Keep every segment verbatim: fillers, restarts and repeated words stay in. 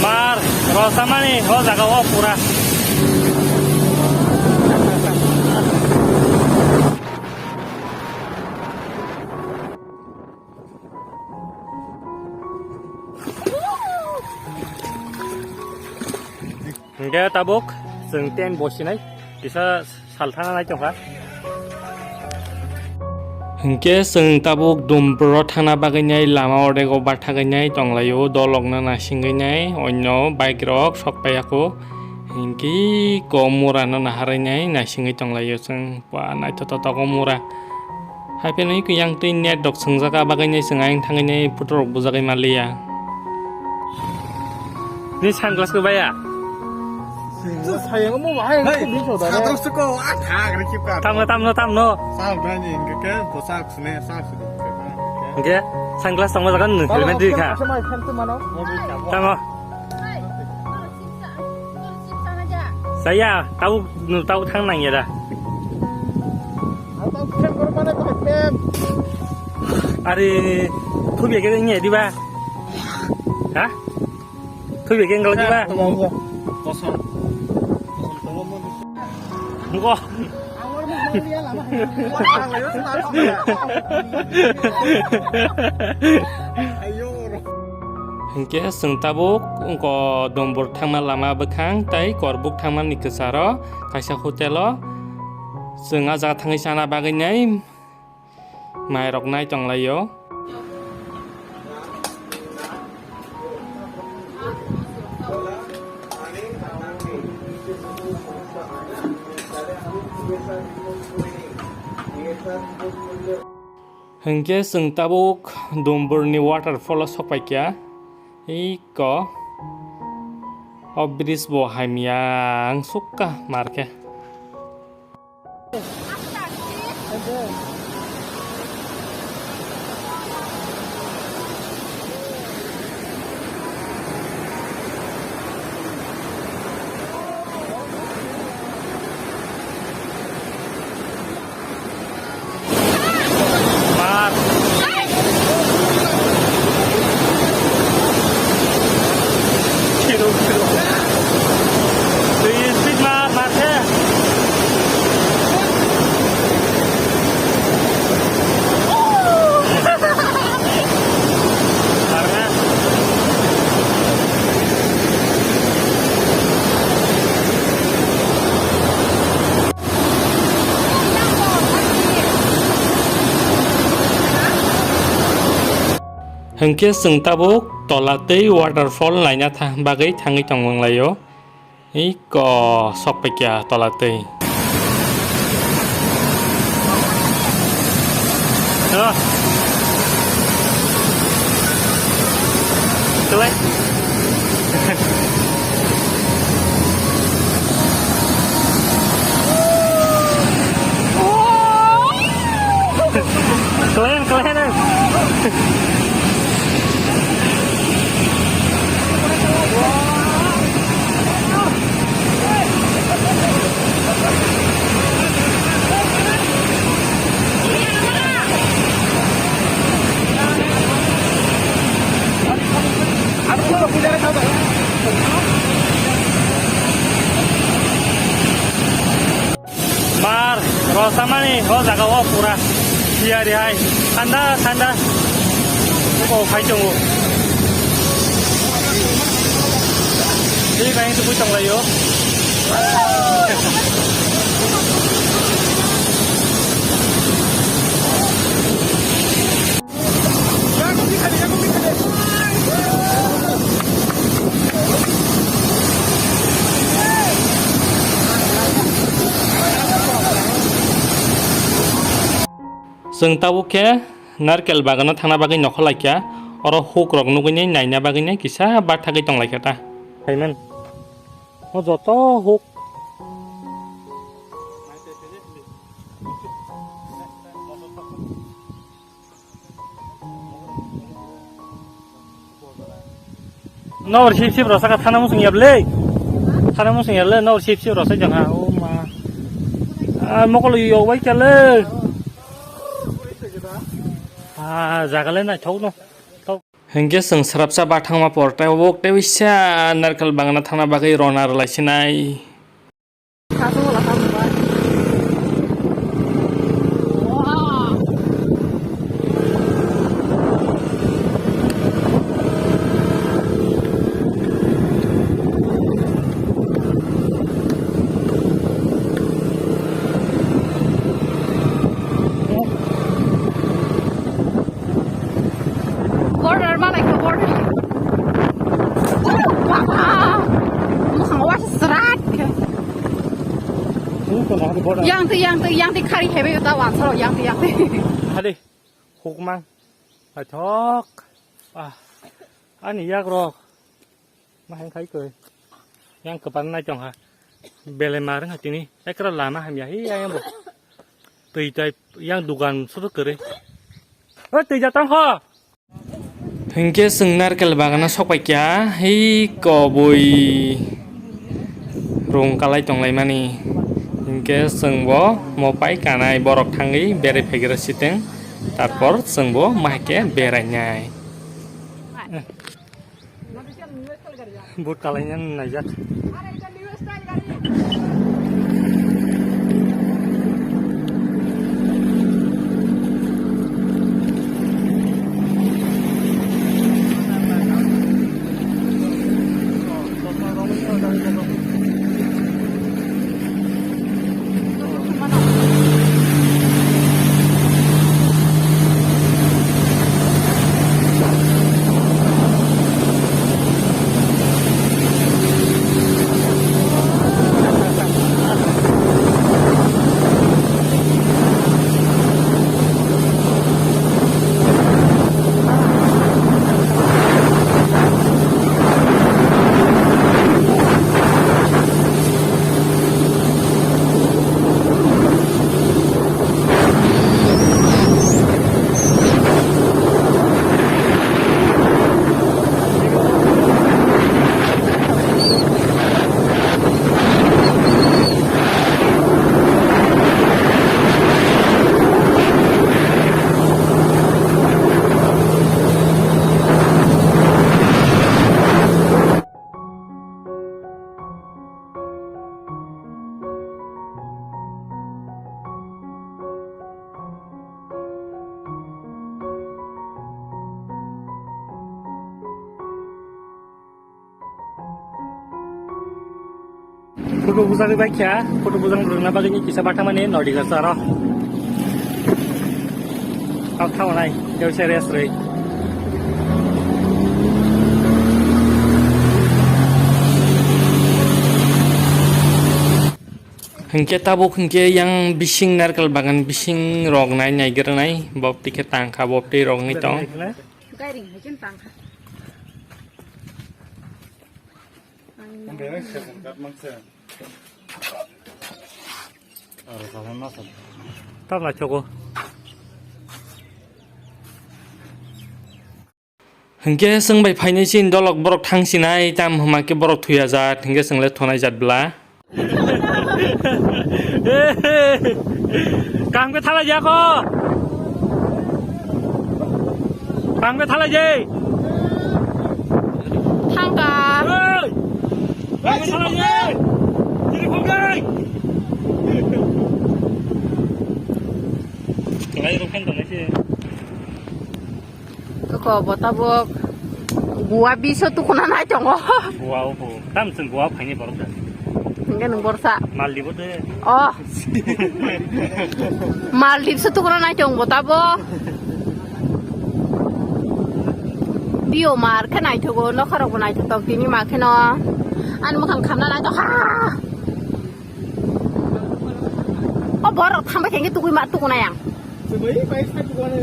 Mar, rosamani, o jaga o pura. Hingke tabuk chwng tent bo sinai kisa sal thana nai tongkha. Hingke chwng tabuk Dumburo thangna bagwi nai lama ordego bathagwi nai tonglaio, dolokno naisingwi nai onno bike rok sok paiya kho. Hingke ko mura no naharwi nai naisingwi tonglaio chwng. Ba, naithotok tok o mura. Hai pheno eko yang twi net rok swngjak, a bagwi nai chwng ayang thangwi nai photo rok bujagwi manliya. Ni sunglass ko baya? Sayang mo bahai. Hey, ko biso dare. Satok suko, ah, thak re kip ka. Tamno, tamno, tamno. Sak dani, hingke ke, bosak sune, sak sune. Hingke, sunglass tongma jaga nung, helmet rikha. Tamo. Saya, tau, tau thang nang ya da. Are, thubi ke nge di ba? Ha? Thubi ke ngal di ba? Kosong. Ngo. Hingke chwng tabuk wngko Dumbur thangma lama bwkhang tei Korbuk thangmani kwcharo kaisa hotel o chwng a jaga thangwi chana bagwi nai mairok nai tonglaio. Hingke chwng tabuk Dumburni waterfall o sokpaikha. Iko o bridge bo hamya wngsukha markhe. Mar. Khiru, khiru. Twi speed mar, mar khe. Mar khe. Hwnkhe chwng tabuk tola tei waterfall naina tha-, bagwi thangwi tongwng laio. Iko sokphaikha tola twi. Oh. Kelai. Kelai, kelai, kelai. Mar, rosamani, o jaga o pura. Tiyari hai. Thanda, thanda. O, phai tongo. Tei kaisa tubui tonglaio. Chwng tabuk khe narkel bagano thangna bagwi nokho laikha, oro hukrok nugwini naina bagwini kisa bathagwi tonglaikha ta. Phaimani. O joto huk. Nor sip sip rw saka thana musung yab le. Thana musung yab le, nor sip sip rw sai jang ha. O ma. Ah, mokol yok bai kya le. Ah, jaga le naithok no. Tok. Hinkhe chwng swrapsa bathangma por tei wok tei bisa narikal bagana thangna bagwi rona rwlai sinai. Border malai khe border. Baba! Mwkhang waisa srat khe. Yang twi, yang twi, yang twi khari hebai ta wansaro yang twi, yang twi. Hadi, hukmang. Paithok. Ah. Ani yak rok. Ma hai khai koi. Yang kwpan nai tong ha. Belai ma rwng ha tini. Ekra lama hamya hi yang bo. Twi tai yang dugan suru kwrwi. O twi ja tong kho. Hinkhe chwng narkel bagana sok pai kya. Hi kobui rung kalai tong lai mani. Hinkhe chwng bo mo pai kanai borok thangwi berai phaigra siteng. Tarpor chwng bo ma hai khe berai nai. Boat kalaina naijak. Photo bujagwi bai kha, photo bujang rwna bagwi ni kisa bathang mani nodi gasa aro. Kok thawnai, keu se rest rwi. Hinkhe tabuk hinkhe yang bising narikal bagan bising rok nai naigra nai, bop tikhe tangkha, bop twi rok nai tong. Gairing hai khe tangkha. Ang Ang bebek se kat mang se. Aro sama masa. Tam la choko. Hinkhe chwng bai phainai chini dolok borok thang sinai tam hwma khe borok thuya jat hinkhe chwng le thonai jat bla. Kaham khe thalai ya kho. Kaham khe thalai je. Thangka. Oi. Kaham khe thalai je. Chiri khong dai. Lai rok khen tonai se. Toko bo tabuk Goa biso tukuna nai tongo. Goa o bo. Tam chwng Goa phaini borok da. Hingke nwng borsa. Maldibo de. Oh. Maldives o tukuna nai tongo tabo. Bio mar khe naithogo, nokharok bo naithotok tini ma kheno. Ani mwkhang khamna naithok ha. O borok thangbai khe tukui ma tukunai ang. Sumui pai sa tukuna.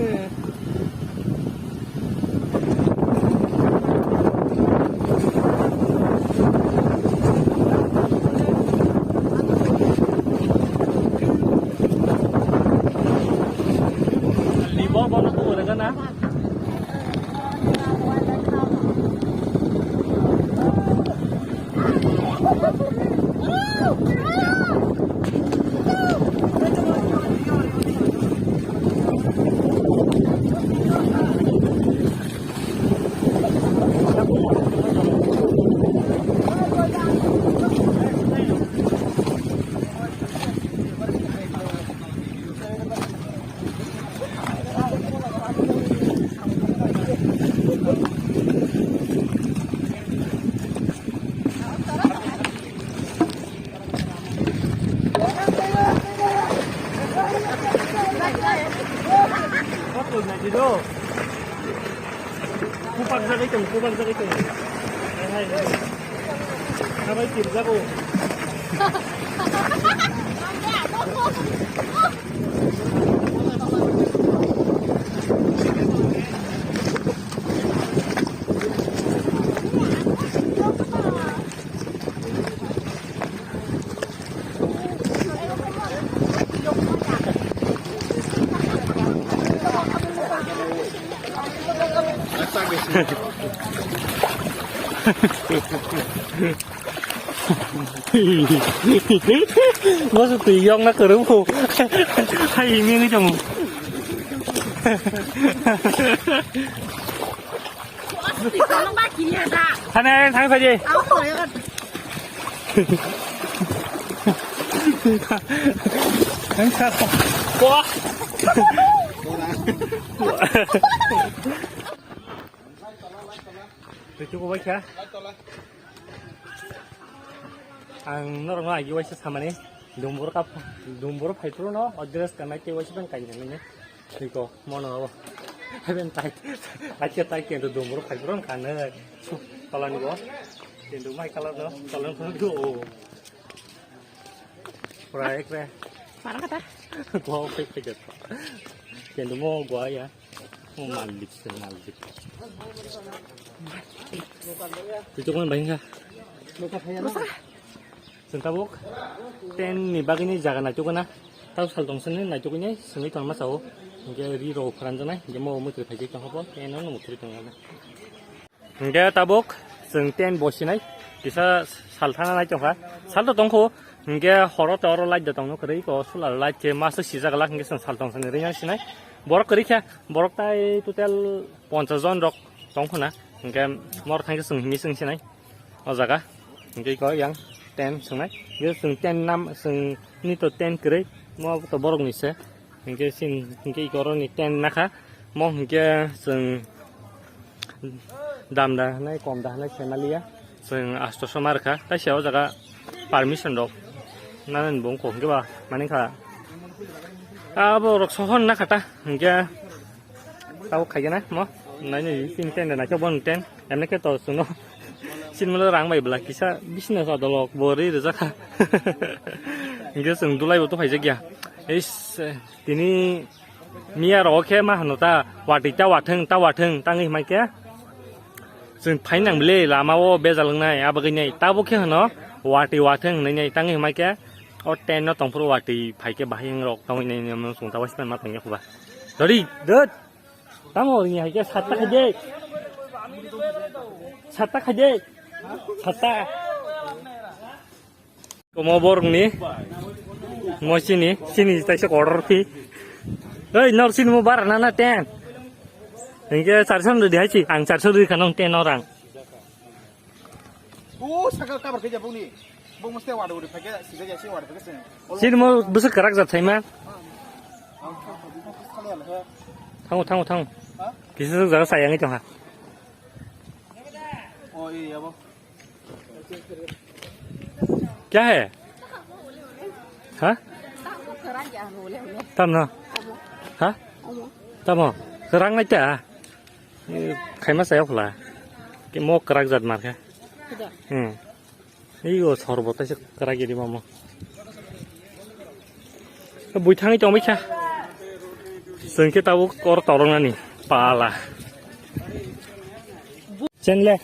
Bupang jagwi tong, bupang jagwi tong. Hai, hai, hai. Habai tirjago. Masa twi yokna kwrwng kho. Hai mini tong. Hane thang saji. Wah. Tuchugo bai kha. Ang norok no agi waisa samani. Dumbur kap, dumbur phai phuru no, o dress kanai tei waisa bang kainani. Tiko, mono abo. Haben tai, tai ke tai ke dumbur phai phuru no kanai. Tola ni bo. Kintu mai color no, color no do. Pura ek re. Para kata. Gua pe pe jat. Kintu mo gua ya. Mo malik se malik. Itu kan banyak. Chwng tabuk tent ni bagwi ni jaga naitukna. Tau sal tong sini naitukni sini tong ma sao. Hingke ri rok pharanjaknai, hingke mo mutri phaijak tong kha bo, tent no mutri tong jaknai. Hingke tabuk chwng tent bo sinai, kisa sal thana nai tong kha. Sal to tong kho, hingke horo to oro light da tong no kwrwi ko, solar light khe masa sijak glak, hingke chwng sal tong sini ri nang sinai. Borok kwrwi khe, borok tai total ponchas jon rok tong khuna, hingke mor thangke chwng himi chwng sinai. O jaga hingke iko yang tent swngnai. Hingke chwng tent nam, chwng ni to tent kwrwi, mo to borok ni se. Hingke sin, hingke iko oro ni tent nakha. Mo hingke chwng dam da hwnwi, kom da hwnwi sai maliya. Chwng asto soma rwkha. Kaisa o jaga permission rok nanani bo wngkha, hingke ba mani kha. Abo rok sohor nakha ta, hingke Tabuk khaigena mo. Naini tin ten de naikhe bon ten. Emne khe to chwngno sinmalo rang bai bwla kisa bisina sa dolok bo ri rijak kha. Hingke chwng dulai bo to phaijak ya. Eis, tini miya rok khe ma hano ta watwi ta wathwng ta wathwng tangwi hwnbai khe. Chwng phainang bwle lama o bejal wngnai abagwi nai. Tabuk khe hano watwi wathwng hwnwi nai tangwi hwnbai khe. O ten no tongphuru watwi phaikhe bahai wng rok tongwi nai chwng ta waisman ma tongya khuba. Dori, dot. Tamo ringya hai khe satta khaide. Satta khaide. Satta. Komo borokni. Mo sini, sini taisa order phi. Oi, nor sini mo bara na na ten. Hingke charso rwdi hai si, ang charso rwdi kha nong ten no rang. O sakal kabar khe ja bongni. Bong mesti wada wada phai khe sida ja si wada phai khe sing. Sini mo bwswk kwrak jat thaima. Thango, thango, thango. Ha? Kisa jaga sayangwi tongha. O, iya, bo. Kya hai? Ha? Tamno? Ha? Tamo? Kwrak nai ta? Eh, khaima saya pula. Ke mo kwrak jat mar khe. Hmm. Ei o sor bo taisa kwrak giri mamo. Bui thangwi tongbai kha. Chwng khe tabuk kor toroknani pala. Chenle.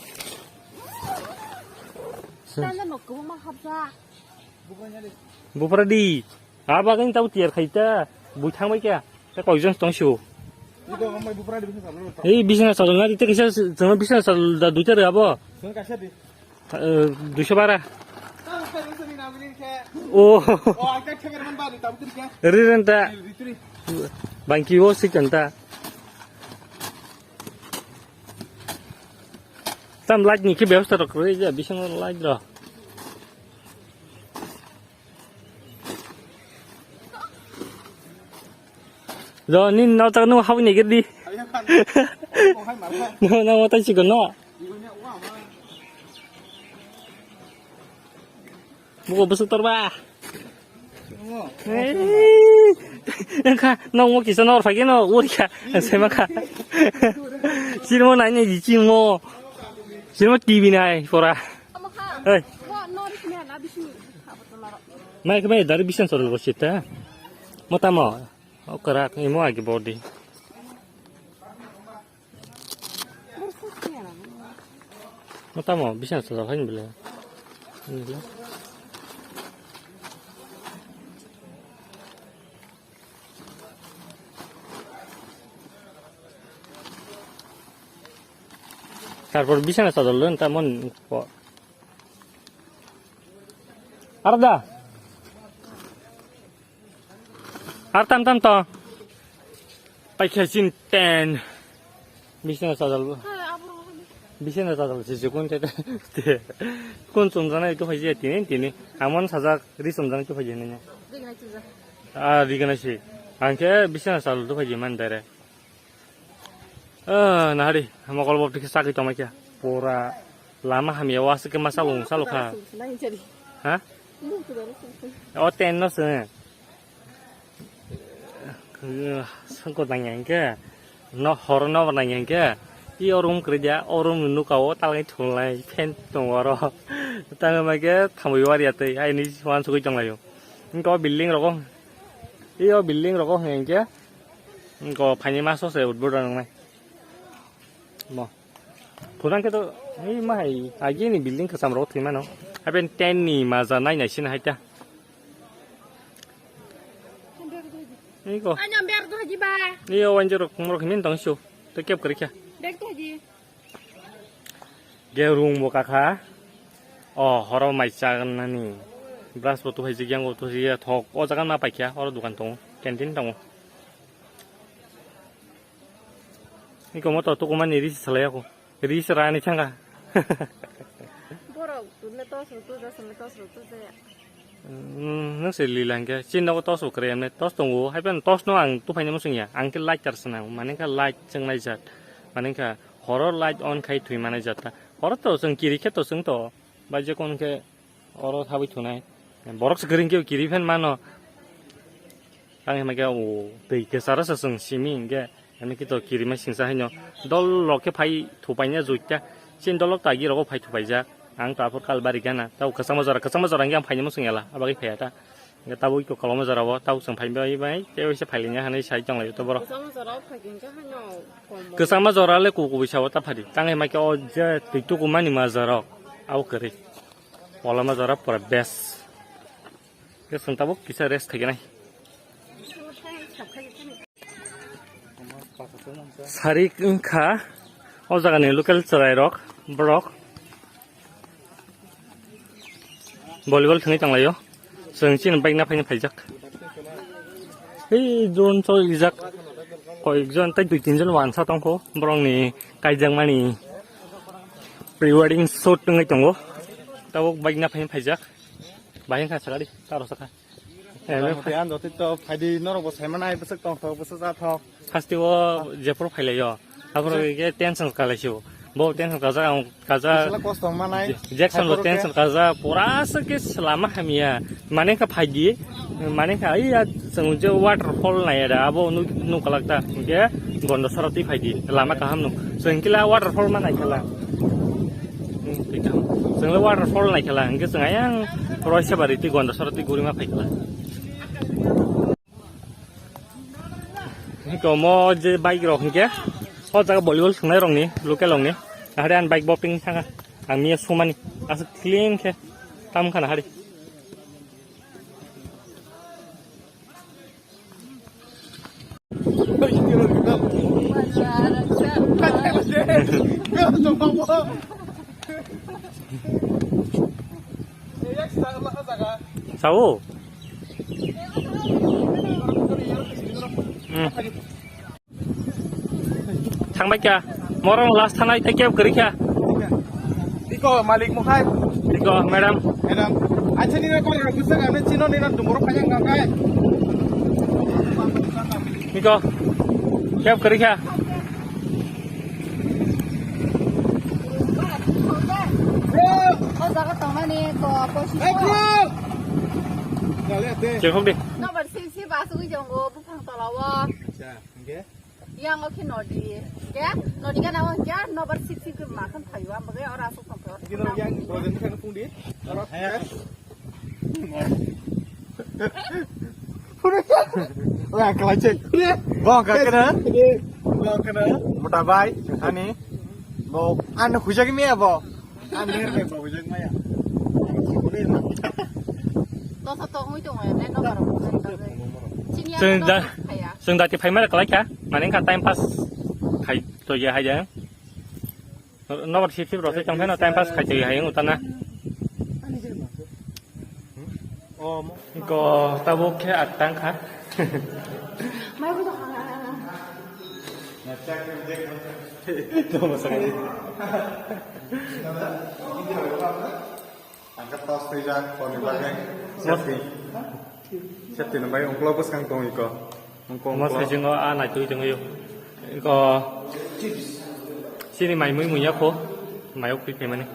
Bupra di. Abo agini tabuk tiyar khai ta. Bui thangbai kha. Tei koijon tong sio. Ei bisna salona di tei kisa chwng bisna sal da duita rw abo. Eh, duiso bara. O. Ri renta. Bangki o sikon ta. Tam light ni khe bebosta rok kwrwi ja, bisingo light rok. Do, nini nota no habwi nai gedi. No, no, mata chikon no. Buko bwswk torba. Engkha, nong mo kisa nor phai no, uri kha, sema kha. Sirmo nai nai di sirmo. Sirmo T V nai pora. Hey. Mai kemai dari bisan sorol bosita. Mo tamo. Okara imo agi body. Mo tamo bisan sorol hain bele. Tarpor bisana sajol don ta mon po. Arda. Ar tam tam to. Paikha sin ten. Bisana sajol. Bisana sajol si si kun te. Kun chum jana itu phai je tini tini. Amon sajak ri chum jana itu phai je nanya. Ah, rigana si. Angke bisana sajol itu phai je man dare. Ah, nahari, mokol bob tikhe sagwi tongmai kha. Pura lama hamya o aswk khe ma salung salukha. Ha? O ten no se. Sangko nangya hinkhe. No hor no nangya hinkhe. I o room kwrwi dia, o room ni nuka o talai thulai fan tongo oro. Tangwi mai khe thamwi wariya twi, aini wansugwi tonglaio. Hinkhe o building rogo, i o building rogo hinkhe. Go phaini maso se utbur rangnai. Mo. Purang khe to, ei ma hai, agi ni building kwcham rok thwi mano. Aben ten ni maja nai nai sin hai ta. Ei go. Anya ber do ji ba. Ei o wanjero kumro khmin tong shu. To kep kri kya. Bek do ji. Ge rung bo kakha. O horo mai chagan nani. Brush bo tuhaijak, yang bo tuhaijak, thok. O jaga ma paikha, oro dukan tongo. Canteen tongo. Iko moto tukumani ris salai ako. Ris rani thangka. Borok le tos rok tuja, song le tos rok tuja ya. Mm, nung se lila hingke, chini nogo tos bo kwrwi emne, tos tongo, hai phano tos no ang tuphaini muchung ya, ang khe light tar swnam, mane kha light chwngnai jat, mane kha horo light on khai thwi manai jat ta, horo to chwng kiri khe to chwng to, bai je kon khe oro thabwi thwnai, borok se kwrwi hingke kiri phan mano. Tang hima khe o twi kwcharo se chwng simi hingke, ani kito kirima singsa haino dol rok khe phai thupaina joita, chini dol rok to agi rogo phai thupaijak. Ang to aphur kal bari gana, tabo kwchangma jora, kwchangma jora hingke ang phainai muchung yala, abagwi phaiya ta. Hingke tabo iko koloma jora o, tabo chwng phai bai bai, tei waisa phailaina hinwi sai tonglaio to borok. Kwchangma jora o phai hingke haino koloma. Kwchangma jora le kuku bisa o ta phadi, tang hima khe o je twi tukumani ma jora o, abo kwrwi. Koloma jora pura best. Khe chwng tabuk kisa rest khainai. Sari wngkha o jagani local chwrairok, borok volleyball thwngwi tonglaio. Chwng chini bike na phaina phaijak. Hei drone cholijak. Koyekjon tei dui tinjon uansa tongkho. Borokni kaijakmani pre-wedding shoot wngwi tongo. Tabuk bike na phaina phaijak. Bahai wngkha sakari, taro sakha. Motamoti ang jotoi to phaidi norok bo sai manai bwswk tongthok bwswk chathok. Hasteo jephuru phailaio. Aphuru khe tension kalaisio. Bo tension kajak ang kajak. Bisala kosto manai. Jackson bo tension kajak. Pura se khe lama hamya. Mane kha phaidi. Mane kha ai ya chwng je waterfall nai da abo nuk nuk kalak ta. Hingke gondo sara twi phaidi. Lama kaham nuk. Chwng kila waterfall manai khala. Chwng le waterfall nai khala, hingke chwng ayang Roisabari twi Gondasara twi gurima phai khala. Hingke omo je bike rok hingke o jaga volleyball thwngnai rokni, local rokni. Ahari ang bike boping thangkha, ang miya sumani aswk clean khe tam khana hari. Sao? Hmm. Thangbai kha. Morong last thanai tei kebo kwrwi kha. Iko malik mohai. Iko madam. Madam. Acha nini kau yang bisa kami chino nini dumur panjang kangkai. Iko kebo kwrwi kha. O jaga tongmani ko posi. Chekhok de. Number six si basugwi jongo buphang tolao. Acha, hingke. Yang oke nodi. Ya, nodi kan awang ya, nobar sip sip ke makan payu, am bagai ora asuk sampai ora. Kita yang bojan kan pun di. Wah, kalai cek. Bo, kakena. Bo, kena. Muta bai, ani. Bo, an hujak mi abo. An ner bai bo hujak maya. Dosa tongwi tongo, ne, no, no, no. Chini Chwng ano da, no, kaya. Chwng dati phaima kalai kha. Mane ka time pass khai to ya hai ya. Nobar sip sip rosai tong pheno time pass khai to ya hai utana. Ko tabuk khe attang kha. Mai bo to kha. Ang kha tos twijak, koni bagwi. Safety. Safety ni bagwi ungklo bwskang tong iko. Ungklo, ungklo. Mo sijingo a naitwi tongwi. Iko. Chini mai mui muya kho. Mai ok pi pemani.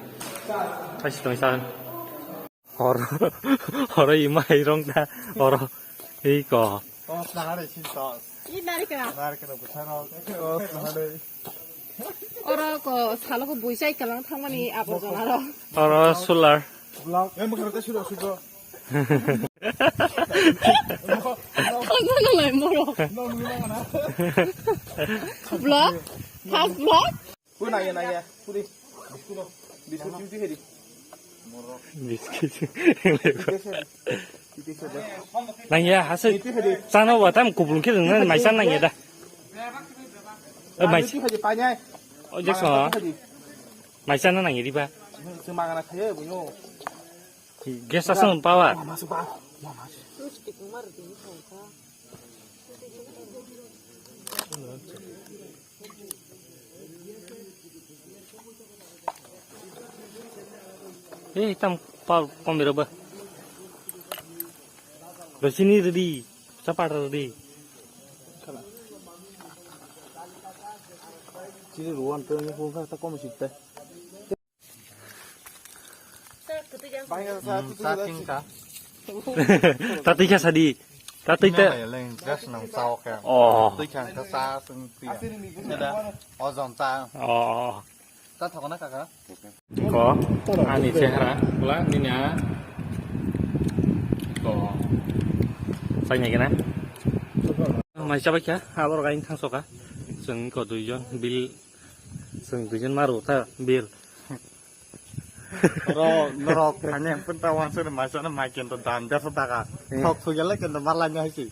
Thai si tong sa. Hor, horo ima hai rong ta, horo, hei ko. Tos nahare sin tos. I narikra. Narikra butharo. Tos nahare. Oro ko salo ko buisai kalang thangmani aborjona ro. Oro solar. Vlog. Em kharo ta suro suro. Khangna lai moro. No, no, no, no. Vlog? First vlog? Pui naiya, naiya. Puri. Biscuit, biscuit cuti hedi. Biscuit. Cuti hedi. Cuti hedi. Nangya, hasik. Cuti hedi. Sana wa tam kublung khe nang maisa nangya da. Eh, maisa. Cuti hedi, panyai. Oh, Jackson. Cuti hedi. Maisa na nangya di ba. Sumangana khaye, bunyo. Gas asam power. Mama, supa. Mama. Eh, tam pa kombira ba. Rosini ready, chapar ready. Chiri ruan tu ni pun kha ta kom sip ta. Tatwi kha sadi. Tatwi ta. Gas nang sao khe. Oh. Twi kha ta sa sung twi. Ada ozon ta. Oh. Ta thok na kaka. Ko ani chehra pula nini a. Ko. Sai nai gana. Mai chabai kha abor gain thang soka. Sung ko duijon bil. Sung duijon maru ta bil. Ro, norok, kanya pun ta wan sunu mai sana mai kento dan biasa taka. Hmm. Thok sugele kento malanya hisi.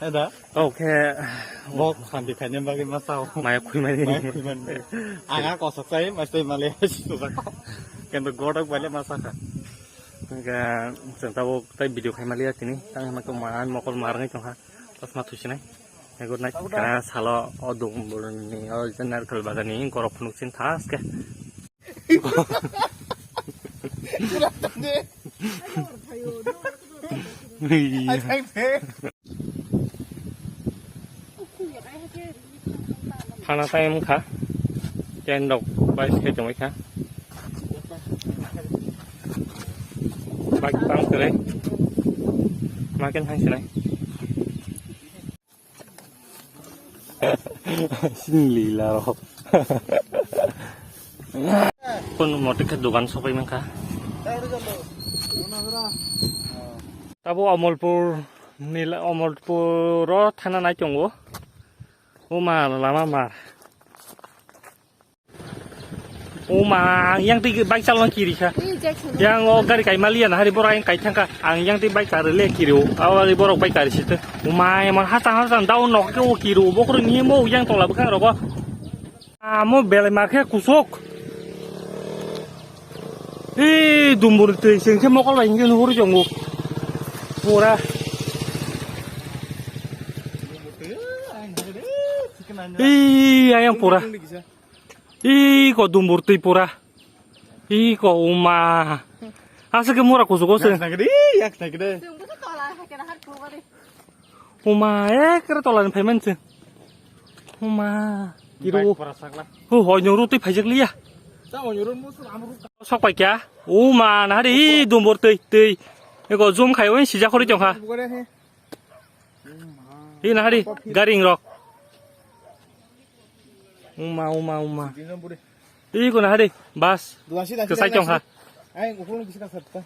Ada? Oke. Bok santi kanya bagi masau. Mai khui mai. Mai khui mai. Anga kosak sai, mai sai male hisi susak. Kento godok bale masaka. Enggak, senta bok tai video khai malia tini. Tang ma ko man mokol marngi tongha. Pas ma thusinai. Good night. Kana salo o dum bulni o narkal bagani gorok phunuk sin thas ke. Hana time kha. Ten rok bai se tongwi kha. Bike tang kre. Makin thang sinai. Sini lila rok. Kun motor khe dogan sopai mankha. Tabo Omolpur nila Omolpur o thana nai tongo. O ma lama mar. O ma, ang yang twi bike chalna kiri kha. Ui, Jackson. Yang o gari kai maliya na hari borok yang kai thangka. Ang yang twi bike chari le kiri o. Aw ari borok bike kari site. O ma, emon hachang hachang down nok ke o kiri o. Bokro ni mo yang tola bwkhang rogo. Amo belai mar khe kusuk. Ee, dumbur twi seng khe mokol bai hingke nuhur jongo. Pura. Ee, ayang pura. Iko dumbur twi pura. Iko uma. Asa ke mura kusugo se. Yak nagri, yak nagri. Uma, ekre tola ni phaiman se. Uma. Kiru. Bike pura sakla. Hu, hoi nyoru twi phaijak liya. Ta hoi nyoru musu amru. Sok pai kya? Uma, nahari dumbur twi, twi. Iko zoom khai, oi sija khori jong kha. Bugare he. Hi nahari, garing rok. Uma, uma, uma. Ih, kuna hari, bas. Duasi, duasi, Kesai duasi. Chong ha. Ai, ukur ni bisi kasar ta.